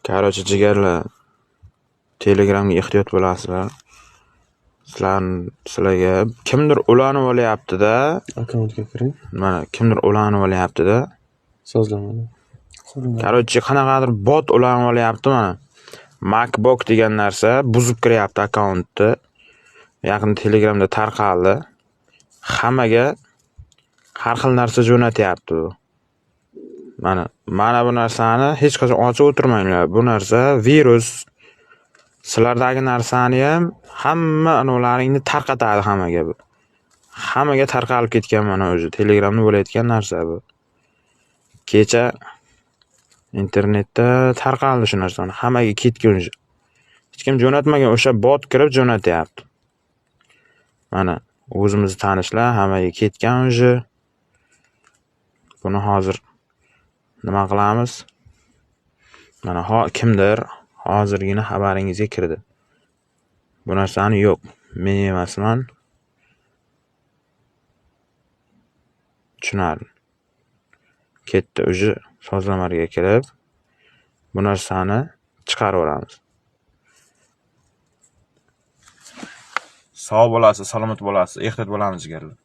Короче, jigarlar, Telegramga ehtiyot bo'lasizlar. Sizlarga kimdir ulanib olyapti-da. Akkauntga kiring. Mana kimdir ulanib olyapti-da. Sozlamada. Короче, qanaqadir bot ulanib olyapti mana. MacBook degan narsa buzib kiryapti akkauntni. Yaqin Telegramda tarqaldi. Hammaga har xil narsa jo'natyapti bu. Mana bu narsani hech qachon ochib o'tirmanglar. Bu narsa virus. Sizlardagi narsani ham hamma anavlaringni tarqatadi hammaga bu. Hammaga tarqalib ketgan mana o'zi Telegramda bo'layotgan narsa bu. Kecha internetda tarqaldi shu narsani. Hammaga ketgan o'zi. Hech kim jo'natmagan, o'sha bot kirib jo'natyapti. Mana o'zimizni tanishlar hammaga ketgan o'zi. Buni hozir nima qilamiz? Mana kimdir hozirgina xabaringizga kirdi. Bu narsani yo'q, men emasman. Tushunarli. Ketdi o'zi sozlamalarga kirib bu narsani chiqaraveramiz. Sog' bo'lasiz, salomat bo'lasiz, ehtiyot bo'lamiz jigarlar.